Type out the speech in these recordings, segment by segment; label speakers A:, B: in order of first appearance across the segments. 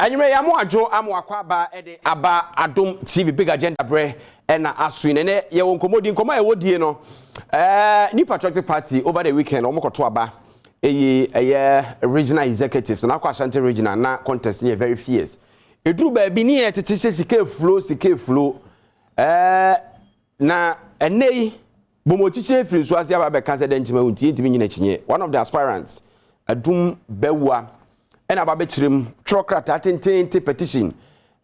A: Anwummerɛ yi amo adwo ama wakɔ aba de aba Adom TV Big Agenda berɛ ɛna aso yi. Nɛnɛ yɛwɔ nkɔmmɔdi, nkɔmmɔ a yɛwɔ die no ɛɛ New Patriotic Party over the weekend wɔn kɔto aba ɛyi ɛyɛ regional executives na akɔ Ashanti regional na contest no yɛ very fierce. Ɛduru baabi ne yɛ tete sɛ sika eflo sika eflo ɛɛ na ɛnɛ yi Bɔmɔkyikyiri afiri nsuo ase aba abɛka sɛ dɛn nti ma wontie ntumi nnyina akyinnye. One of the aspirants, Adum Bawuah, ɛna aba abɛkyerɛ mu, twerɛ krataa tenteenten, petition,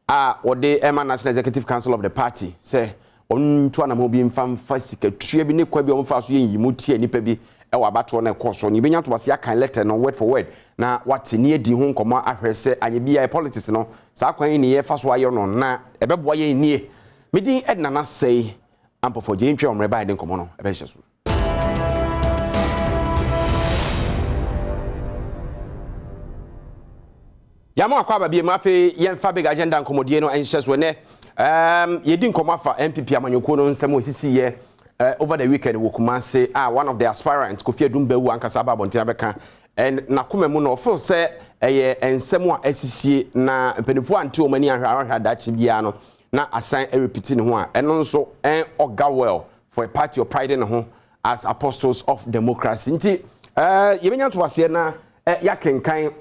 A: a wɔde rema National Executive Council of the party sɛ wɔntu anamɔn bi mfa mfa sikatua bi ne kwa bi a wɔfaa so yɛ nyiyimu tia nnipa bi wɔ abatoɔ no a ɛkɔɔ so no. Yɛbɛnya ntoboaseɛ akan letter no word for word na wate ne adi ho nkɔmmɔ ahwɛ sɛ anyɛ biara politics no saa kwan yi ne yɛfa so ayɛ no na ɛbɛboa yɛn nie. Me din de Nana Sɛi Ampofo gye ntwɛn wɔn reba de nkɔmmɔ no bɛhyehyɛ so. Yɛama wakɔ aba biem afei yɛmfa big agenda nkɔmmɔdie no nhyɛ so ɛnɛ. Um, yɛdi nkɔmmɔ afa NPP amanyɔkuo no nsɛm a ɛsisiiɛ uh, over the weekend wɔ Kumase a one of the aspirants Kofi Adum Bawu ankasa aba abɔnten abɛka and n'akoma mu no ɔfeel sɛ ɛyɛ nsɛm a asisie na mpanimfoɔ ante wɔn ani ahwɛ ahwɛ adaakye biara no na asan ɛrepiti ne ho a, ɛno nso ɛn ɔga well for a party ɔpride ne ho as apostles of democracy. Nti eh, yɛbɛnya ntoaseɛ na eh, yɛakenkan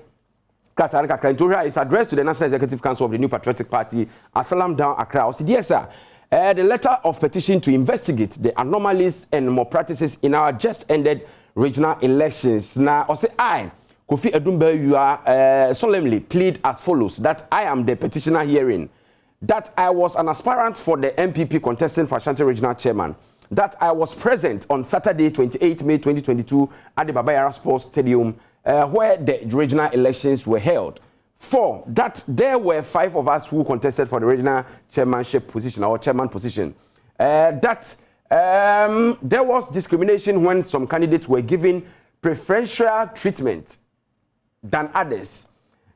A: krataa no kakra. Nti wohwɛ a, it's addressed to the National Executive Council of the New Patriotic Party, Asalam Down, Accra. Ɔsi deɛ sɛ eh, the letter of petition to investigate the anomalies and malpractices in our just ended regional elections. Na ɔsi I, Kofi Adum Bawuah, solemnly plead as follows, that I am the petitioner herein, that I was an aspirant for the NPP contesting for Ashanti Regional Chairman, that I was present on Saturday, 28 May 2022 at the Babayara Sports Stadium where the regional elections were held. 4, that there were 5 of us who contested for the regional chairmanship position or chairman position. That there was discrimination when some candidates were given preferential treatment than others.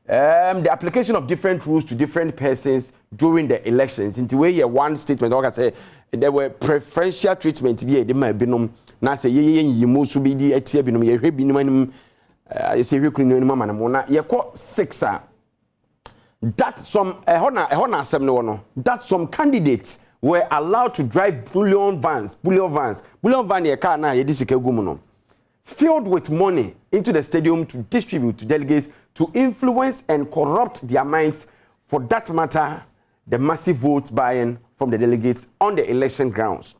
A: The application of different rules to different persons during the elections. Nti wei yɛ one statement ɔka sɛ there were preferential treatment bi a yɛde ma binom na sɛ yɛyɛ nyiyimu so bi di atia binom, yɛhwɛ binom anim, yɛsɛ yɛhwɛ kunu anim ama no mo. Na yɛkɔ 6 a, that some ɛhɔ na ɛhɔ na asɛm no wɔ no, that some candidates were allowed to drive bullion vans. Bullion vans, bullion van yɛ car na yɛde sika gu mu no, filled with money into the stadium to distribute to delegates to influence and corrupt their minds, for that matter, the massive vote buying from the delegates on the election grounds.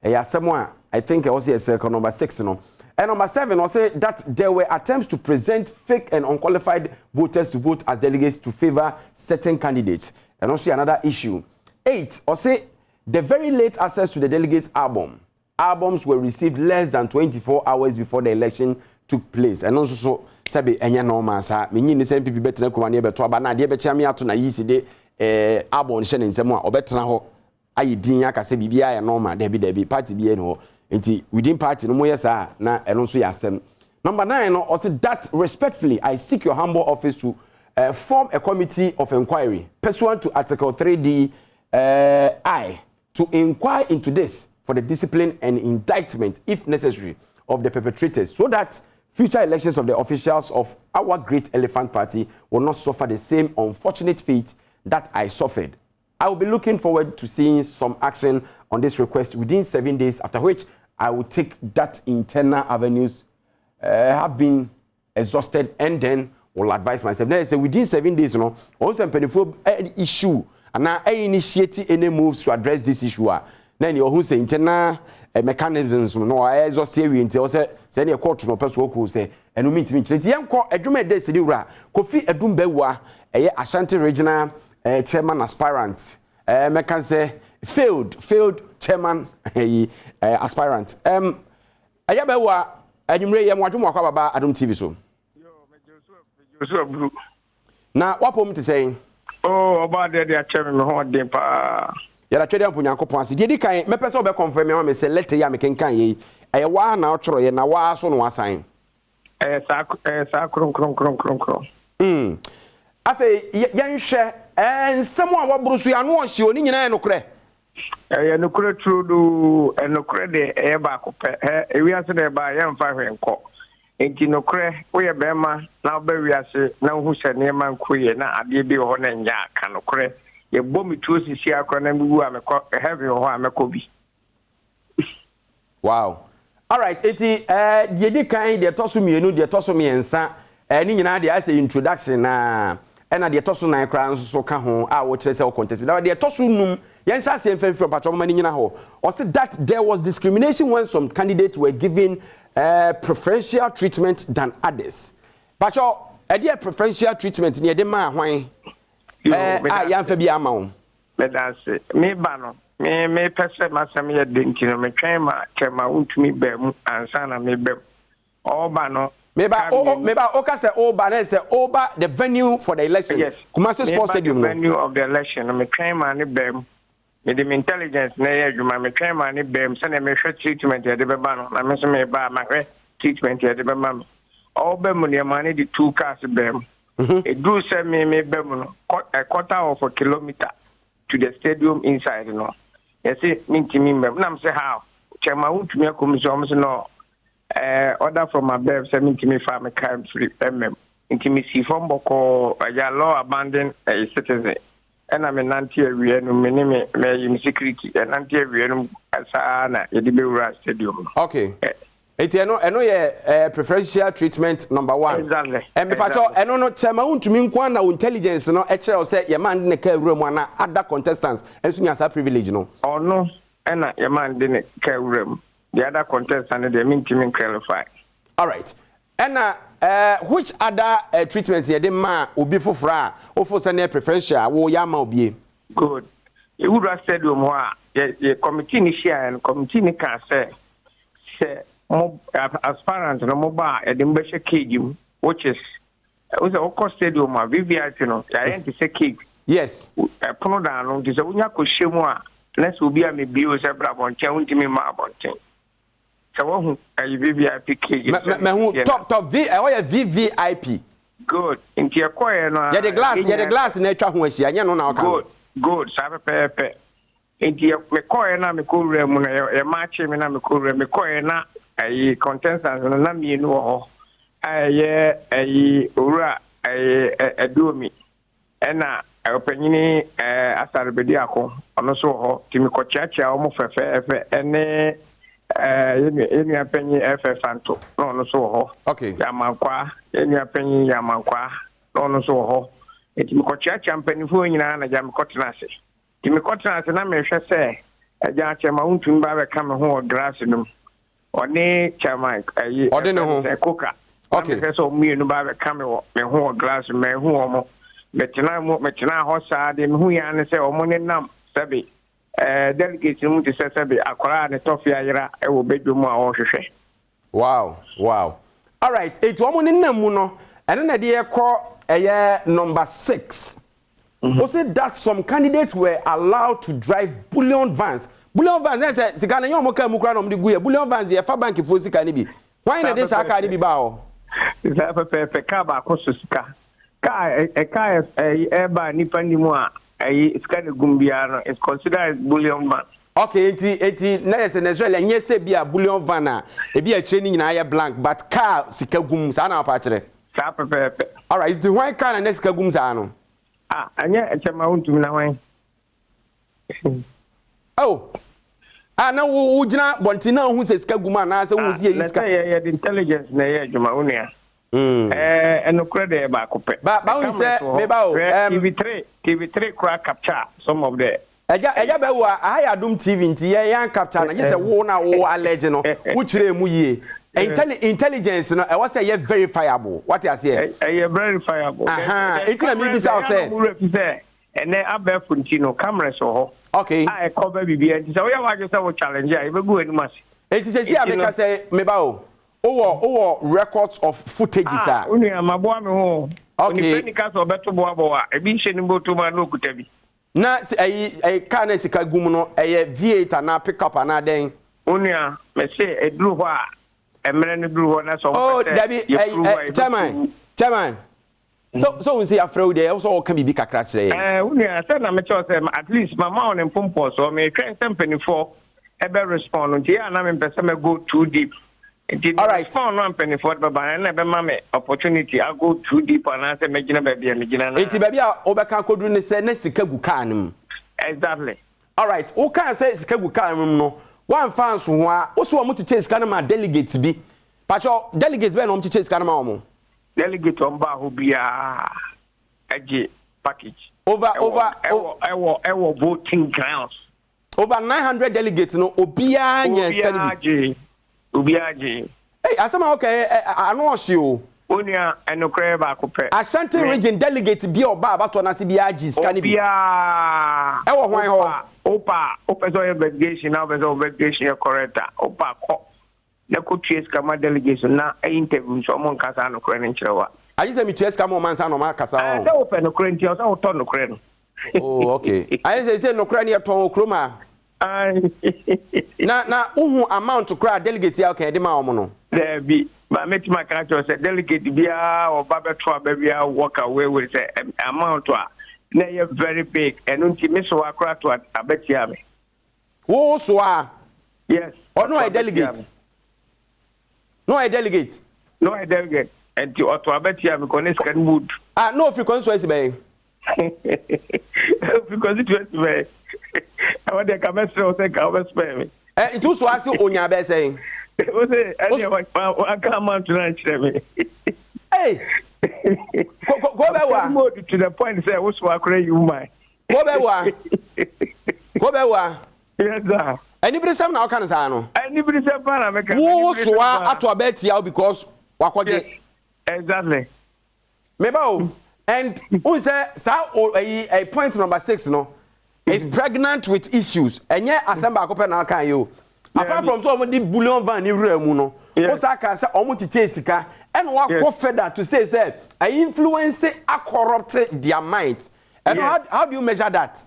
A: Ɛyɛ asɛm a I think ɛwɔ sɛ yɛ circle number 6 no. And number 7, ɔsɛ that there were attempts to present fake and unqualified voters to vote as delegates to favor certain candidates. And also another issue. 8, ɔsɛ the very late access to the delegates album. Albums were received less than 24 hours before the election took place. And also so sɛbi ɛnyɛ normal saa. Menyi ne sɛ NPP bɛtena kurom aneɛ bɛto aba na adeɛ bɛkyɛ ame ato na yi si de album hyɛ ne nsam a ɔbɛtena hɔ ayɛ din aka sɛ biribiara yɛ normal. Dabi dabi, party bi ɛni hɔ. Nti within party no mo yɛ saa na ɛno nso yɛ asɛm. Number 9 no ɔsɛ that respectfully I seek your humble office to form a committee of inquiry pursuant to Article 3D I to inquire into this for the discipline and indictment, if necessary, of the perpetrators, so that future elections of the officials of our great elephant party will not suffer the same unfortunate fate that I suffered. I will be looking forward to seeing some action on this request within 7 days, after which I will take that internal avenues have been exhausted and then will advise myself. Now, say within 7 days, you know, also issue and now I initiate any moves to address this issue. Na ni ohun sɛ internal mechanisms no I exhaust awie nti ɔsɛ sɛ ne court no pɛ so ɔkɔ sɛ ɛno mintimi nkyerɛ nti yɛnkɔ adwuma ɛda sidi wura Kofi Adum Bawuah ɛyɛ Ashanti Regional chairman aspirant, mɛka sɛ failed chairman aspirant, ɛyɛ Bawuah anwummerɛ yɛ mo adwuma akɔ ababa Adom TV so. Na wapom te sɛn?
B: Oh, ɔba de akyɛ me ho ɔden paa.
A: Yɛda twɛdeɛ mpo Nyankopɔn ase. Deɛ di kan, mɛpɛ sɛ wobɛkɔmfɛ me ama me sɛ letter yi a mekenkan yei, ɛyɛ waa na wotwerɛeɛ na waa so na wasan.
B: Ɛyɛ saa kronkron kronkron kronkron.
A: Afei, yɛnhwɛ nsɛm a wɔboro so yi, ano ɔhye o, ne nyinaa yɛ nokorɛ.
B: Ɛyɛ nokorɛ turodoo, ɛnokorɛ deɛ ɛyɛ baako pɛ. Ewiase na ɛba, yɛmfa hwɛ nkɔ. Nti nokorɛ, woyɛ bɛrima na wobɛ wiase na wohu sɛ nneɛma nkɔ yie na adeɛ bi wɔ hɔ na nyɛ a, ka nokorɛ. Yɛbɔ me tuo sisi akora na mewu a, mekɔ heaven wɔ hɔ a, mɛkɔ bi.
A: Wow, alright. Eti deɛ di kan, deɛ ɛtɔ so mmienu, deɛ ɛtɔ so mmiɛnsa, ne nyinaa deɛ ayɛ sɛ introduction naa, ɛna deɛ ɛtɔ so nan koraa nso so ka ho a wɔkyerɛ sɛ ɔcontest bi. Na deɛ ɛtɔ so num, yɛn hyɛ aseɛ mfɛmfɛ mpatwɛ ɔmoma ne nyina hɔ. Ɔsi that there was discrimination when some candidates were given preferential treatment than others. Patwɛ, ɛdeɛ preferential treatment ni yɛde maa hwan a yɛamfa bi ama wo?
B: Meda ase. Meba no, me mepɛ sɛ m'asɛm yɛ de, nti no metwɛn ma kyɛma wontumi baa mu ansa na meba mu. Ɔreba no,
A: meba o, meba o, ka sɛ ɔba na sɛ ɔba the venue for the election.
B: Yes.
A: Kumasi Sports Stadium
B: no. Venue of the election no, metwɛn ma ne baa mu. Mede me intelligence na ɛyɛ adwuma. Metwɛn ma ne baa mu sɛnea mehwɛ treatment yɛde bɛba no, na me nso meba a, mahwɛ treatment yɛde bɛma me. Ɔreba mu no, yɛma ne de two cars baa mu. Ɛduru sɛ me meba mu no, a quarter of a kilometer to the stadium inside no, yɛse mentumi mma mu. Nam sɛ how kyɛma wontumi akɔ mu sɛ ɔmo sɛ no order from above sɛ mentumi fa me car mfiri mmam. Nti mesii fam bɔkɔɔ, agya, law abandon citizen, ɛna menante awia no, me ne me mɛyi me security, ɛnante awia no saa na yɛde bɛwura stadium no.
A: Okay, eti ɛno yɛ preferential treatment number one.
B: Exactly.
A: Ɛmipatwɛ, ɛno no kyɛma wontumi nko na wo intelligence no ɛkyerɛ wo sɛ yɛma ne kaa wura mu ana other contestants nso nya saa privilege no?
B: Ɔno ɛna yɛma de ne kaa wura mu. The other contestant no deɛ, mentumi clarify.
A: Alright, ɛna which other treatment yɛde maa obi foforɔ a wofo sɛ ne preferential wo yɛ ama obie?
B: Good. Yɛwura stadium hɔ a, yɛ committee ni hyiaeɛ no, committee ni kaa sɛ mo aspirant no mo ba a, yɛde mo bɛhyɛ cage mu, which is wo sɛ wokɔ stadium a, VVIP no yɛayɛ nte sɛ cage. Ɛpono da ano, nti sɛ wonya kɔhyɛ mu a, na sɛ obi a mebie wo sɛ bra abɔnten a, wontumi mma abɔnten. Sɛ woahu ɛyɛ VVIP cage.
A: Mɛhu top top v, ɛhɔ yɛ VVIP.
B: Good, nti ɛkɔɛ no a,
A: yɛde glass na atwa ho ahyia, nyɛ no na ɔka no?
B: Good, saa pɛpɛɛpɛ. Nti mekɔɛ na mekɔwura mu no, yɛ maakye me na mekɔwura. Mekɔɛ na ɛyi contestants no na mmienu wɔ hɔ a ɛyɛ ɛyi owura ɛyɛ ɛduomi ɛna ɔpanyini Asare Bediako, ɔno nso wɔ hɔ. Nti mekɔkyeakyea wɔn fɛfɛɛfɛ, ɛne yɛn nua panyin ɛfɛ Santo na ɔno nso wɔ hɔ. Yamankwa, yɛn nua panyin Yamankwa na ɔno nso wɔ hɔ. Nti mekɔkyeakyea mpanimfoɔ nyinaa na gya mekɔtena ase. Nti mekɔtena ase na mehwɛ sɛ agya akyɛma wontumi ba bɛka me ho wɔ grass no mu, ɔne chairman ɛyi.
A: Ɔde ne ho.
B: Sɛ koka na mehwɛ sɛ ɔmo mmienu ba bɛka me wɔ me ho wɔ glass mu, mahu wɔn. Metena mu, metena hɔ saa deɛ, mehu yɛn ne sɛ ɔmo ne nam sɛbe delegate no mu te sɛ sɛbe akwaraa a ne tɔfe ayera ɛwɔ bedwa mu a ɔrehwehwɛ.
A: Wow, alright. Eti wɔn ne nam mu no, ɛno na ɛde yɛkɔ ɛyɛ number six. Mm-hmm. That some candidates were allowed to drive bullion vans. Bullion vans ɛsɛ sɛ sika no nyɛ wɔn kaa mu koraa na wɔn de gu yɛ. Bullion vans yɛ fa bank fo sika no bi. Wɔn na de saa kaa no bi ba hɔ?
B: Saa pɛpɛɛpɛ. Kaa baako so sika, kaa ɛkaa ɛyi ɛba nipa nim a ɛyi sika ne gum biara no is considered as bullion van.
A: Okay, nti na yɛ sɛ necessarily ɛnyɛ sɛ bi a bullion van a ebi akyire ne nyinaa yɛ blank, but kaa sika gum saa na wapa akyerɛ?
B: Saa pɛpɛɛpɛ.
A: Alright, nti hwan kaa na ne sika gum saa no?
B: Ah, ɛnyɛ ɛkyɛma wontumi na hwan?
A: Oh, ah, na wo gyina bɔnten na wohu sɛ sika gum anaasɛ wohu sɛ yɛyi sika?
B: Na sɛ yɛde intelligence na ɛyɛ adwuma, wo nua. Ɛnokorɛ deɛ yɛ baako pɛ.
A: Ba wohu sɛ meba o.
B: TV3, TV3 koraa capture some of the
A: Ɛgya bɛwo a, aha yɛ Adom TV, nti yɛn capture no, gye sɛ wo na wo allege no wokyerɛ mu yie. Intelligence no ɛwɔ sɛ ɛyɛ verifiable, wate aseɛ?
B: Ɛyɛ verifiable.
A: Nti na miribisa wo sɛ
B: Wura fi sɛ ɛnɛ abɛɛfo nti no, cameras wɔ hɔ a ɛkɔba biribiara, nti sɛ woyɛ w'adwe sɛ wo challenge a, yɛbɛgu w'anim ase.
A: Enti sɛ si a meka sɛ meba o, wowɔ records of footages a?
B: Wo nua, maboa me ho. Onipa ni ka sɛ ɔbɛto boabɔ a, ebi nhyɛ ne bɔtɔ mu a na okuta bi.
A: Na ɛyi kaa na sika gu mu no, ɛyɛ V8 anaa pickup anaa dɛn?
B: Wo nua, mese ɛduru hɔ a, mmerɛ no duru hɔ na sɛ
A: ɔmpɛ sɛ dabi
B: yɛprove a,
A: chairman, chairman, so wo nsi afrɛ wo deɛ, ɛwɔ sɛ wɔka biribi kakra kyerɛ yɛn.
B: Wo nua, sɛ na mekyerɛw sɛ at least mama wo ne mpompoɔ so, metwɛn sɛ mpanimfoɔ ɛbɛ respond, nti yɛ a na mempɛ sɛ mɛgo too deep. Nti the response no a mpanimfoɔ de bɛba no, ɛno na ɛbɛma me opportunity a go too deep anaasɛ mɛgyina baabi a megyina no a.
A: Nti baabi a wobɛka akɔduru ne sɛ na sika gu kaa no mu.
B: Exactly.
A: Alright, wokaa sɛ sika gu kaa no mu no, woamfa anso ho a, wo se wɔn kyekyɛɛ sika no maa delegates bi. Pakyɛw, delegates bɛn na wɔn kyekyɛɛ sika no maa wɔn?
B: Delegate a wɔn baa hɔ biara gye package.
A: Over, over,
B: ɛwɔ, ɛwɔ, ɛwɔ voting grounds.
A: Over 900 delegates no, obiara nyaa sika no bi.
B: Obiara gyee. Obiara gyee.
A: Ei, asɛm a woka yi, ɛ, ano ɔhye o.
B: Onua, ɛnokorɛ yɛ baako pɛ.
A: Ashanti
B: Me.
A: Region delegate bi a ɔbaa abatoɔ no ase biara gyee sika no bi.
B: Obiara.
A: Ɛwɔ hwan hɔ?
B: Wopa, wopa, wopɛ sɛ ɔyɛ investigation na wopɛ sɛ investigation yɛ correct a, wopa kɔ na kɔtua sika ma delegates no na interview nso ɔmo nka saa nokorɛ no nkyerɛ wo a.
A: Agye sɛ metua sika ma wɔn ansa na wɔn akasa
B: Ɛɛ,
A: ɔn.
B: sɛ wopɛ nokorɛ nti ɛwɔ sɛ wotɔ nokorɛ no.
A: Oh, okay. Ayɛ sɛ sɛ nokorɛ no yɛtɔn wɔ kurom ha.
B: Aye.
A: Na na wohu amount koraa a delegate yi a woka yɛde maa wɔn no?
B: Daabi, but mɛtumi aka akyerɛ wo sɛ delegate biara a ɔba bɛto aba biara walk away with sɛ amount a na ɛyɛ very big, ɛno nti me soa koraa to aba tia me.
A: Wo soa?
B: Yes.
A: Ɔno ɔyɛ delegate? Na ɔyɛ delegate?
B: Na ɔyɛ delegate, nti ɔto aba tia me kɔ ne sika no mu du.
A: Ah, na ɔfiri constituency bɛn?
B: Ɔfiri constituency bɛn? Ɛwɔ deɛ ka mɛsrɛ wo sɛ nka wobɛspɛɛ me.
A: Ɛ nti wo soa se onya bɛɛ sɛn?
B: Wo se ɛneɛ wanka amount no ankyerɛ me.
A: Ei! Ko ko ko bɛ wa?
B: Mode to the point sɛ wo soa koraa yi wo man.
A: Ko bɛ wa? Ko bɛ wa?
B: Yes sir.
A: Aniberesɛm na woka no saa no?
B: Aniberesɛm paa na meka.
A: Wo soa ato aba atia wo because wakɔgye.
B: Yes, exactly.
A: Meba o, and wohu sɛ saa o ɛyi ɛyi point number 6 no is pregnant with issues. Ɛnyɛ asɛm baako pɛ na aka yi o. Apart from sɛ wɔn de bullion van ne wura mu no, wo saa ka sɛ wɔn kyekyɛ sika ɛna wakɔ further to say sɛ ɛyi influence acorrupt their minds. Ɛno how do you measure that?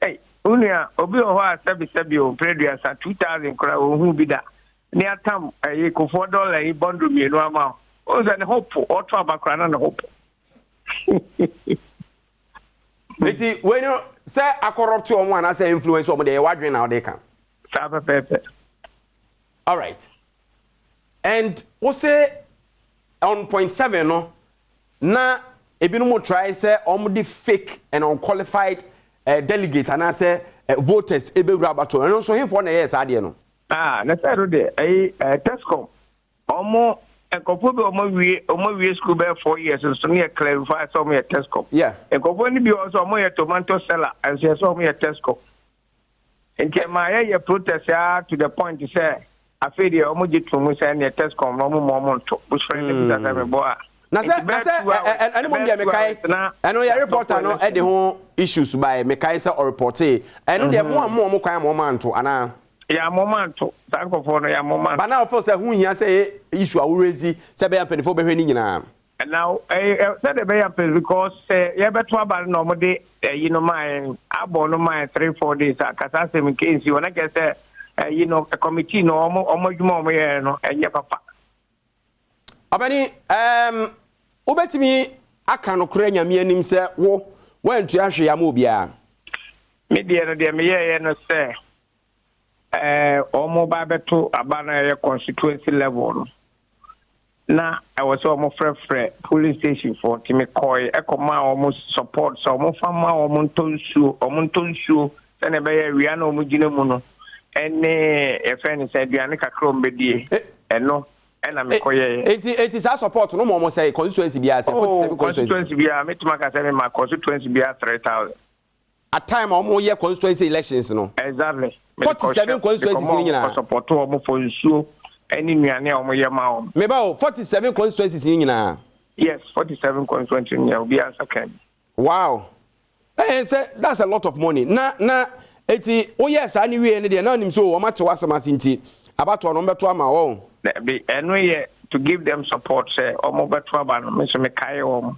B: Ei, wo nua, obi wɔ hɔ a sɛbi sɛbi o, mprɛ 30, 2000 koraa onhuu bi da, ne atam ɛyi Kufuor dɔla yi bundle mmienu ama wo. Wohu sɛ ne ho po, ɔɔto aba koraa na ne ho po.
A: Nti wei no sɛ acorrupt wɔn anaasɛ influence wɔn deɛ ɛyɛ w'adwene na wode ka.
B: Saa pɛpɛɛpɛ.
A: Alright. And wo se on point 7 no na ebinom try sɛ wɔn de fake and unqualified delegates anaasɛ voters ebewura abatoɔ no, ɛno nso hefoɔ na ɛyɛɛ saa adeɛ no?
B: Ah, na sɛ ɛno deɛ ɛyi Tescom wɔn nkurɔfoɔ bi a wɔn awie wɔn awie school bɛyɛ 4 years nso ne yɛ clarify sɛ wɔn yɛ Tescom. Nkurɔfoɔ no bi wɔ hɔ sɛ wɔn yɛ tomato seller nso yɛ sɛ wɔn yɛ Tescom. Nti ɛmaa yɛyɛ protest ara to the point sɛ afei deɛ wɔn gye to mu sɛ ɛneɛ Tescom no wɔn mma wɔn nto. Wosɔre na bisa sɛ mebɔ a.
A: Na sɛ na sɛ ɛno mmom deɛ mekae ɛno yɛ reporter no de ho issues bae, mekae sɛ ɔreportee ɛno deɛ mo ammo wɔn kwan ama wɔn anto anaa?
B: Yɛammɔ wɔn anto, saa nkurɔfoɔ no yɛammɔ wɔn anto.
A: But na wo feel sɛ ɛho hia sɛ ɛyɛ issue a wo raise sɛ ɛbɛyɛ a mpanimfoɔ bɛhwɛ ne nyinaa?
B: Na sɛdeɛ ɛbɛyɛ a mpɛ because sɛ yɛbɛto aba no na wɔde ɛyi no maa yɛn abɔ no maa yɛn 3, 4 days a kasa asɛm nka nsi hɔ na kyerɛ sɛ ɛyi no committee no wɔn wɔn adwuma a wɔyɛɛ no ɛnyɛ papa.
A: Ɔbɛni, wobɛtumi aka nokorɛ Nyame anim sɛ wo woantua hwee ama obiara?
B: Me deɛ no deɛ meyɛeɛ no sɛ wɔn ba bɛto aba no a ɛyɛ constituency level no na ɛwɔ sɛ wɔn frɛfrɛ polling station foɔ, nti mekɔe ɛkɔmaa wɔn support sɛ wɔn fa ma wɔn ntɔ nsuo, wɔn ntɔ nsuo sɛnea ɛbɛyɛ awia na wɔn gyina mu no ɛne yɛfrɛ no sɛ aduane kakra wɔn bɛdie, ɛno ɛna mekɔyɛeɛ.
A: Enti saa support no ma wɔn sɛ constituency biara sɛ 47
B: Oh,
A: constituency.
B: Constituency biara metumi aka sɛ mema constituency biara 3000.
A: At time a wɔn yɛ constituency elections no.
B: Exactly.
A: 47 constituencies ni nyinaa.
B: Mekɔ support wɔn for nsuo ɛne nnuane a wɔn yɛ ma wɔn.
A: Meba o, 47 constituencies ni nyinaa.
B: Yes, 47 constituencies ni nyinaa obiara nsa kan bi.
A: Wow. Sɛ that's a lot of money. Na eti woyɛ saa ne wie ne deɛ na onim sɛ wɔn ate w'asɛm ase nti abatoɔ no wɔn bɛto ama wɔn.
B: Dabi, ɛno yɛ to give them support sɛ wɔn bɛto aba no, me nso mekae wɔn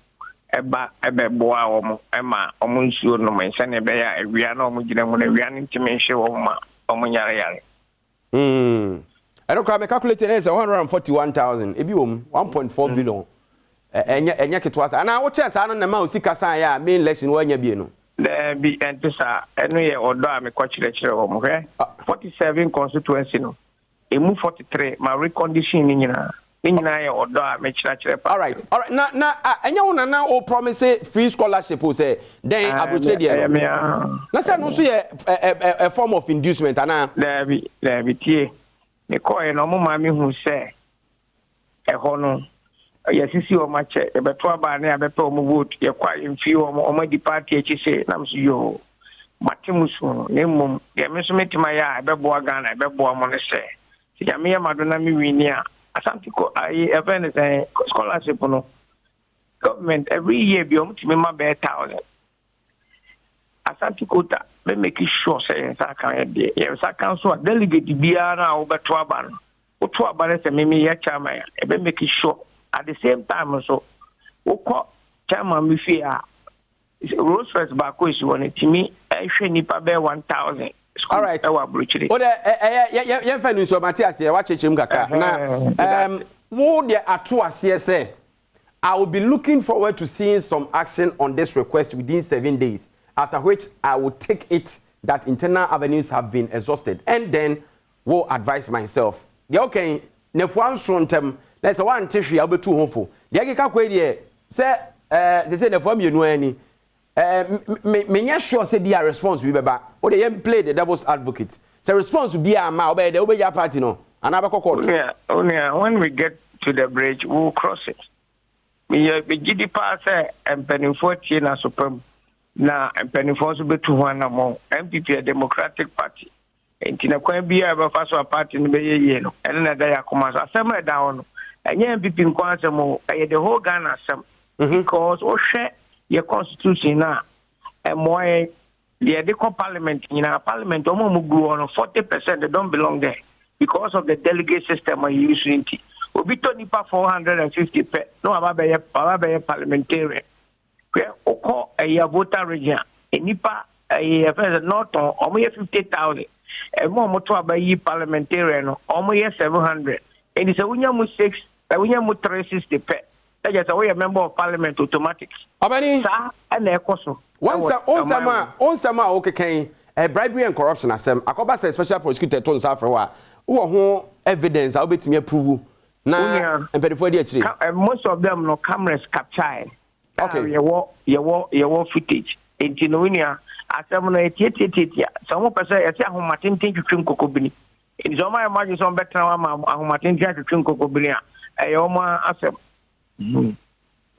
B: ɛba ɛbɛboa wɔn ɛma wɔn nsuo nom sɛnea ɛbɛyɛ a awia na wɔn gyina mu no awia no ntumi nhye wɔn ma wɔn nyare yare.
A: Ɛno koraa me calculate no yɛ sɛ 141,000 ebi wɔ mu 1.4 billion. Ɛnyɛ ketewa saa. Anaa wokyɛ saa no na ma osika san yɛ a main election wɔanya bie no.
B: Dabi, ɛnte saa. Ɛno yɛ ɔdɔ a mekɔ kyerɛkyerɛ wɔn. Hwɛ, 47 constituency no. Emu 43 ma recondition ne nyinaa. Ne nyinaa yɛ ɔdɔ a mekyerɛkyerɛ party.
A: Alright, na ah, ɛnyɛ wo nana o promise free scholarship o sɛ dɛn aburokyire deɛ no na sɛ no nso yɛ a form of inducement anaa?
B: Daabi, daabi, tie. Mekɔɛ no, ɔmo maa me hu sɛ ɛhɔ no yɛsisi wɔn akyɛ, yɛbɛto aba ne abɛpɛ wɔn vote, yɛkɔ a yɛmfie wɔn, wɔn adi party akyi se nam so yoo. Mate mu so no, na mmom deɛ me nso metumi ayɛ a ɛbɛboa Ghana, ɛbɛboa mo no sɛ Nyame yɛ mado na me win a, Asante ko ayi ɛfɛn ne sɛn, scholarship no, government every year bi ɔmo tumi ma bɛyɛ 1,000 Asante quota. Bɛ make sure sɛ yɛn nsa aka yɛ deɛ yɛn nsa ka nso a, delegate biara no a wobɛto aba no, woto aba no sɛ mimi yɛ chairman a, ɛbɛ make sure. At the same time nso, wokɔ chairman mi fie a, Rolls Royce baako esi hɔ no tumi ɛhwɛ nipa bɛyɛ 1,000 school ɛwɔ aburokyire.
A: O de ɛyɛ yɛn fɛ no nsuo, mate aseɛ, wakyerɛkyerɛ mu kakra na wo deɛ ato aseɛ sɛ I will be looking forward to seeing some action on this request within 7 days, after which I will take it that internal avenues have been exhausted and then will advise myself. Deɛ ɔkɛn nafua nso ntɛm na sɛ wante hwee a, wobɛtu ho fo. Deɛ ɛkeka kɔ yi deɛ sɛ sɛ nafua 2 ani me menyɛ sure sɛ bi a response bi bɛba. O de yɛn play the devil's advocate sɛ response bi a ma wobɛyɛ dɛ wobɛgya party no anaa bɛkɔ court.
B: Onua, onua, when we get to the bridge, we will cross it. Meyɛ megye di paa sɛ mpanimfoɔ atie n'asopa mu na mpanimfoɔ nso bɛtu ho anammɔn. NPP yɛ democratic party. Nti na kwan biara a ɛbɛfa so a party no bɛyɛ yie no, ɛno na ɛda yɛ akoma so. Asɛm a ɛda hɔ no, ɛnyɛ NPP nko asɛm o, ɛyɛ the whole Ghana asɛm. Because wohwɛ yɛ constitution no a, ɛmmoa yɛn. Deɛ yɛde kɔ parliament nyinaa, parliament wɔn a wɔn gu hɔ no, 40% they don't belong there because of the delegate system a yɛyi so nti. Obi tɔ nipa 450 pɛ na waba bɛyɛ parliamentarian. Hwɛ, wokɔ ɛyɛ Volta Region a, nipa ɛyɛ yɛfɛ sɛ Northern, wɔn yɛ 50,000. Ɛmu a wɔn to aba yi parliamentarian no, wɔn yɛ 700. Nti sɛ wonya mu six, wonya mu 360 pɛ, ɛgyɛ sɛ woyɛ member of parliament automatic.
A: Ɔbɛni.
B: Saa ɛna ɛkɔ so.
A: Wɔnsɛm onsɛm a onsɛm a wokeka yi, bribery and corruption asɛm akɔba sɛ special prosecutor to nsa afrɛ wo a, wowɔ ho evidence a wobɛtumi approve na mpanimfoɔ adi akyire?
B: Most of them no, cameras capture. Yɛwɔ footage. Nti no, onua, asɛm no etietietietia sɛ wɔn pɛ sɛ yɛsɛ ahomatenten twitwi nkokɔbini. Nti sɛ wɔn ayɛ wɔn adwene sɛ wɔn bɛtena hɔ ama ahomatenten atwitwi nkokɔbini a, ɛyɛ wɔn asɛm.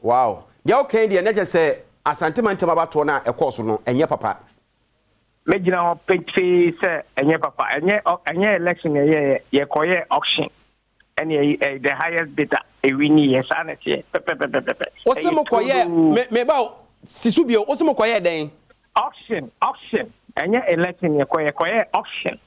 A: Wow, deɛ wokan deɛ ne kyɛ sɛ Asante mantam abatoɔ no a ɛkɔɔ so no, ɛnyɛ papa.
B: Mɛgyina hɔ pefee sɛ ɛnyɛ papa. Ɛnyɛ election yɛyɛ, yɛkɔyɛ auction ɛne ɛyɛ the highest bidder ewi ni yɛ. Saa na ɛteɛ pɛpɛpɛpɛpɛ.
A: Wosɛ mo kɔyɛ me meba sisu bio, wosɛ mo kɔyɛ dɛn?
B: Auction, auction, ɛnyɛ election. Yɛkɔyɛ auction.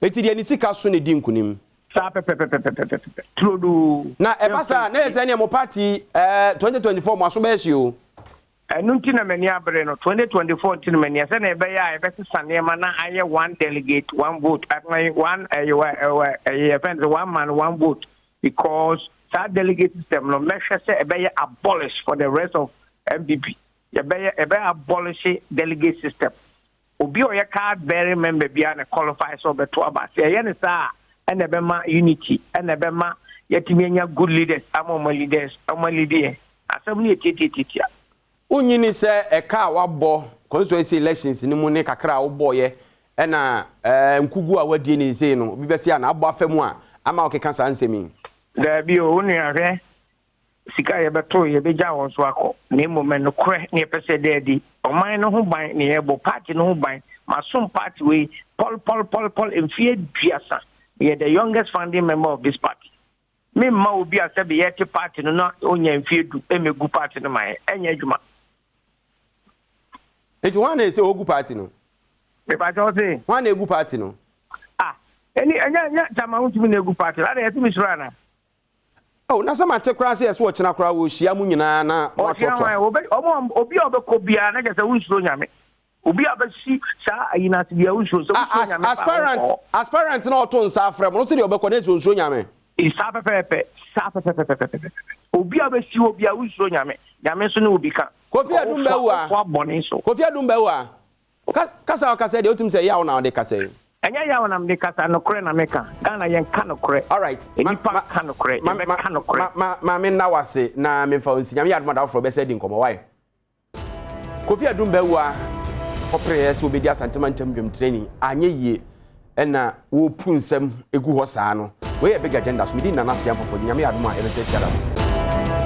A: Eti deɛ ne sika so ne di nkunim.
B: Saa pɛpɛpɛpɛpɛpɛ, turodoo.
A: Na ɛba saa na yɛ sɛ nea mo party 2024 mo aso bɛyɛ hye o.
B: Ɛno nti na m'ani abere no 2024, nti na m'ani sɛ na ɛbɛyɛ a yɛbɛsesa nneɛma na ayɛ one delegate, one vote, one ɛyɛ ɛyɛ yɛfɛn sɛ one man, one vote, because saa delegate system no, mɛhwɛ sɛ ɛbɛyɛ abolish for the rest of NPP. Yɛbɛyɛ abolish delegate system. Obi a ɔyɛ card bearing member biara na qualify sɛ ɔbɛto aba. Sɛ ɛyɛ ne saa a, ɛna ɛbɛma unity, ɛna ɛbɛma yɛtumi anya good leaders ama ɔma leaders ɔma lead yɛn. Asɛm no yɛ tietietietia.
A: Wonyini sɛ ɛka a wabɔ constituency elections no mu ne kakra a wobɔɔyɛ ɛna nkugu a wadie ne nsei no, obi bɛsi a na abɔ afa mu a ama wokeka saa nsɛm yi?
B: Daabi o, wo nua, hwɛ, sika a yɛbɛto yɛbɛgya wɔn so akɔ, na mmom ɛnokorɛ ne yɛpɛ sɛ dɛ adi ɔman no ho ban ne yɛbɔ party no ho ban. Masom party wei pɔl pɔl pɔl pɔl mfeɛ 30. Yɛ the youngest founding member of this party. Memma obi a sɛbe yɛte party no na ɔnya mfeɛ 10 ɛmɛgu party no ma yɛ. Ɛnyɛ adwuma.
A: Nti hwan na ɛsɛ ɔgu party no?
B: Mepakyɛ wo se?
A: Hwan na ɛgu party no?
B: Ah, ɛni ɛnyɛ Chairman Wontumi na egu party no ade yɛte mi soro ana?
A: Oh, na sɛ mate koraa sɛ yɛsɛ wɔkyena koraa wɔhyia mu nyinaa na
B: ɔhyia
A: moatoatoa.
B: Hwan ɔmo? Obi a ɔbɛkɔ biara na kyerɛ sɛ wonsuro Nyame. Obi a ɔbɛsi saa ayi no ase biara, wonsuro sɛ wonsuro Nyame paa.
A: Aspirant aspirant na ɔto nsa afrɛ mo no sɛ deɛ ɔbɛkɔ na ɛsɛ onsuro Nyame.
B: Saa pɛpɛɛpɛ, saa pɛpɛpɛpɛpɛpɛ. Obi a ɔbɛsi hɔ biara, wonsuro Nyame. Nyame nso ne obi ka.
A: Kofi Adum bɛwu a
B: Ɔwofo abɔne so.
A: Kofi Adum bɛwu a kasa a ɔkasa deɛ, wotum sɛ yaw na ɔde kasa yi.
B: Ɛnyɛ yaw na mede kasa, nokorɛ na meka. Ghana yɛnka nokorɛ.
A: Alright.
B: Nnipa nka nokorɛ, yɛbɛka nokorɛ.
A: Ma ma me nna wo ase na memfa wo nsi. Nyame yɛ adom a da foforɔ bɛsɛ adi nkɔmmɔ. Why? Kofi Adum Bawuah kɔpereɛ sɛ ɔbɛdi Asante mantam dwamtirani, anyɛ yie ɛna wɔrepu nsɛm gu hɔ saa no. Wei yɛ Big Agenda so. Medi Nana Aseɛ Ampɔfoɔ. Nyame yɛ adom a yɛbɛsɛ ahyia da foforɔ.